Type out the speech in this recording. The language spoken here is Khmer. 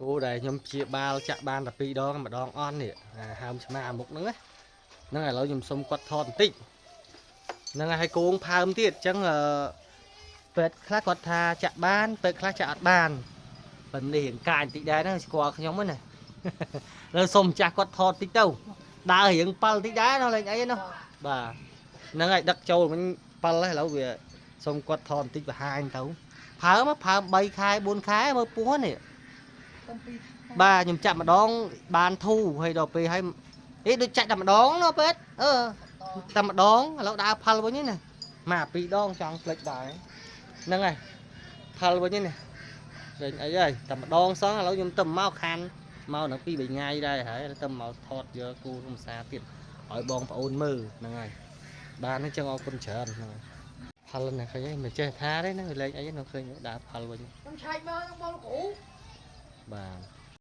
គោដែលខ្ញុំព្យាបាលចាក់បានតែ2ដងម្ដងអន់នេះអាហើមឆ្មាមុខហ្នឹងណាហ្នឹងឥឡូវខ្ញុំសុំគាត់ថតបន្តិចហ្នឹងហើយគោងផើមទៀតអញ្ចឹងអឺពេទ្យខ្លះគាត់ថាចាក់បានពេទ្យខ្លះចាក់អត់បានប៉ុន្តែនេះរៀងកាចបន្តិចដែរហ្នឹងស្គាល់ខ្ញុំហ្នឹងណា លើសុំម្ចាស់គាត់ថតតិចទៅដើររៀងប៉ាល់តិចដែរនោះលេងអីនោះបាទហ្នឹងហើយដឹកចូលវិញប៉ាល់ហើយឥឡូវវាសុំគាត់ថតបន្តិចបង្ហាញទៅផើមផើម3ខែ4ខែមើលពោះនេះ តំពី បាទខ្ញុំចាក់ម្ដងបានធូរហើយដល់ពេលហើយអេដូចចាក់តែម្ដងណោះពេទ្យអឺតែម្ដងឥឡូវដើរផលវិញណាមកពីរដងចង់ផ្លិចដែរហ្នឹងហើយផលវិញណាលេងអីហើយតែម្ដងសោះឥឡូវខ្ញុំទៅមកខានមកនឹងពីរបីថ្ងៃដែរហើយទៅមកថតយកគូរំសាទៀតឲ្យបងប្អូនមើលហ្នឹងហើយបានហ្នឹងចឹងអរគុណច្រើនហ្នឹងហើយផលណាឃើញហើយមិនចេះថាទេណាលេងអីនោះឃើញដើរផលវិញ ខ្ញុំឆែកមើលខ្ញុំបងលោកគ្រូ បាទ